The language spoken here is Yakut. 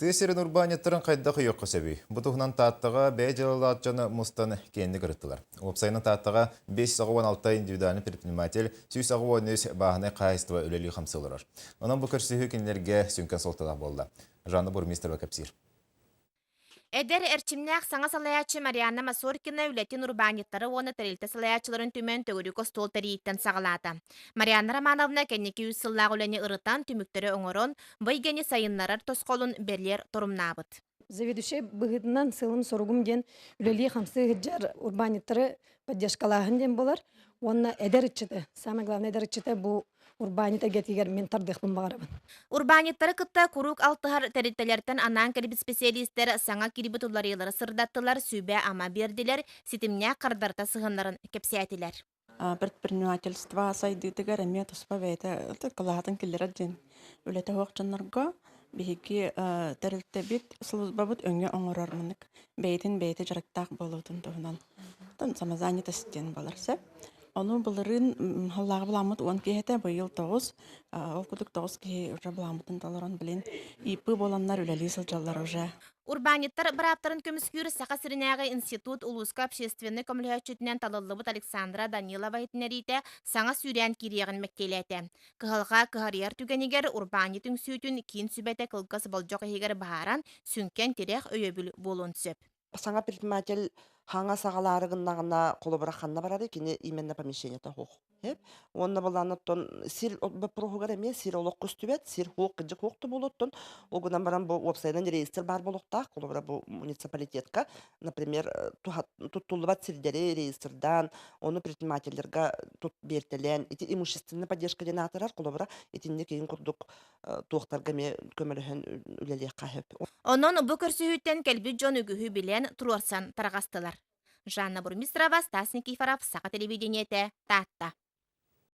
Тыа сирин урбаанньыттарын хайдах өйүөххэ сөбүй? Бу туһунан Тааттаҕа бэйэ дьыалалаах дьоно мустан киэҥник ырыттылар. Уопсайынан Тааттаҕа 586 индивидуальный предприниматель, 183 бааһынай хаһаайыстыба үлэлии-хамсыы олорор. Онон бу көрсүһүү кинилэргэ сүҥкэн суолталаах буолла. Жанна Бурмистрова кэпсиир. Эдэр эрчимнээх саҥа салайааччы Марианна Масоркина үлэтин урбаанньыттары уонна тэрилтэ салайааччыларын түмэн төгүрүк остуол тэрийииттэн саҕалаата. Марианна Романовна кэнники үс сыллаах үлэни ырытан, түмүктэри оҥорон, бу эйгэни сайыннарар тосхолун бэлиэр торумнаабыт. Заведующай быһыытынан сыалым-соругум диэн үлэлии-хамсыы сылдьар урбаанньыттары поддержкалааһын диэн буолар. Уонна эдэр ыччаты, самое главное эдэр ыччаты бу урбаанньыт эйгэтигэр мин тардыахпын баҕарабын. Урбаанньыттары кытта куруук алтыһар тэрилтэлэртэн анаан кэлбит специалистэр саҥа киирбит уларыйыылары сырдаттылар, сүбэ-ама биэрдилэр, ситимнээх хардарыта сыһыаннарын кэпсээтилэр. Предпринимательство сайдыытыгар эмиэ туспа бэйэтэ кылаатын киллэрэр диэн үлэтэ суох дьоннорго биһиги тэрилтэбит службабыт өҥө оҥорор маннык бэйэтин бэйэтэ дьарыктаах буолуутун туһунан самозанятость диэн буолар сөп. Ону былырыын халлааҕы былааммыт 10 киһи этэ, быйыл 9. Ол курдук 9 киһи уже былааммытын толорон, блин, ИП буоланнар үлэлии сылдьаллар уже. Урбаанньыттар бырааптарын көмүскүүр Саха сиринээҕи институт улууска общественнай көмөлөһөөччүтүнэн талыллыбыт Александра Данилова иһитиннэриитэ саҥа сүүрээн киириэҕин мэктиэлээтэ. Кыһалҕа кыһарыйар түгэнигэр урбаанньыт үҥсүүтүн киин сүбэтэ кылгас болдьох иһигэр быһааран, сүҥкэн тирэх өйөбүл буолуон сөп. Саҥа предприниматель хаҥа саҕалаары гыннаҕына, холобура ханна барарый, кини именно помещениета суох. Уонна былаан оттон сир боппуруоһугар эмиэ сир олох көстүбэт, сир хуох кыдьык хуох да буолуоттун. Ол гынан баран бу уопсайынан реестр баар буолуохтаах. Холобура бу муниципалитетка, например, туттуллубат сирдэри реестрдаан, ону предпринимателлэргэ тут биэртэлээн, ити имущественная поддержка диэн аатырар, холобура итинник иһин курдук туохтарга эмиэ көмөлөһөн үлэлиэххэ сөп. Онон бу көрсүһүүттэн кэлбит дьон үгүһү билэн, туруорсан тарҕастылар. Жанна Бурмистрова, Стас Никифоров, Саха телевидениетэ, Таатта.